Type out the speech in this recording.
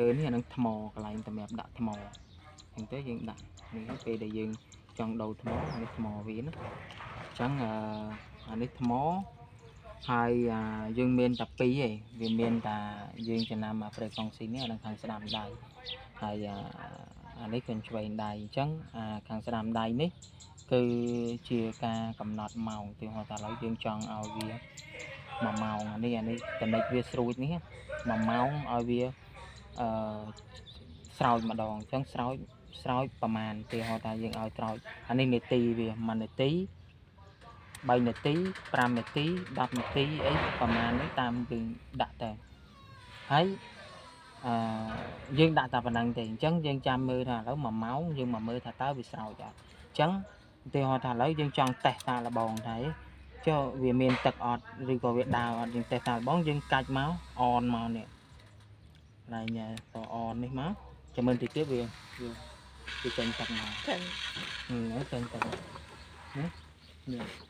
លើនេះអានឹងថ្មកន្លែងសម្រាប់ដាក់ថ្មអញ្ចឹងទៅយើងដាក់នេះពេលដែលយើងចង់ដូរថ្មនេះថ្មវាណាអញ្ចឹងអានេះថ្មហើយយើងមានតែពីរឯងវាមានតែយើងចំណាំអា frequency នេះអានឹងខាងស្ដាំដៃហើយអានេះគឺឆ្វេងដៃអញ្ចឹងអាខាងស្ដាំដៃនេះគឺជាការកំណត់ម៉ោងទីហោថាឥឡូវយើងចង់ឲ្យវា1ម៉ោងអានេះតនិចវាស្រួចនេះ1ម៉ោងឲ្យវាអឺស្រោចម្ដងអញ្ចឹងស្រោចប្រហែលទីហោថាយើងឲ្យស្រោចអានេះនាទីវា1នាទី3នាទី5នាទី10នាទីអីប្រហែលនេះតាមយើងដាក់ទៅហើយអឺយើងដាក់តែប៉ុណ្្នឹងទេអញ្ចឹងយើងចាំមើលថាឥឡូវ1ម៉ោងយើងមកមើលថាតើវាស្រោចអត់អញ្ចឹងឧទាហរណ៍ថាឥឡូវយើងចង់តេស្តសាកល្បងថាចុះវាមានទឹកអត់ឬក៏វាដើរអត់យើងតេស្តសាកល្បងយើងកាច់មកអនមកនេះកន្លែងតអននេះមកចាំមើលតិចទៀតវាវាចេញទឹកមក ចេញ ចេញទឹកនេះនេះ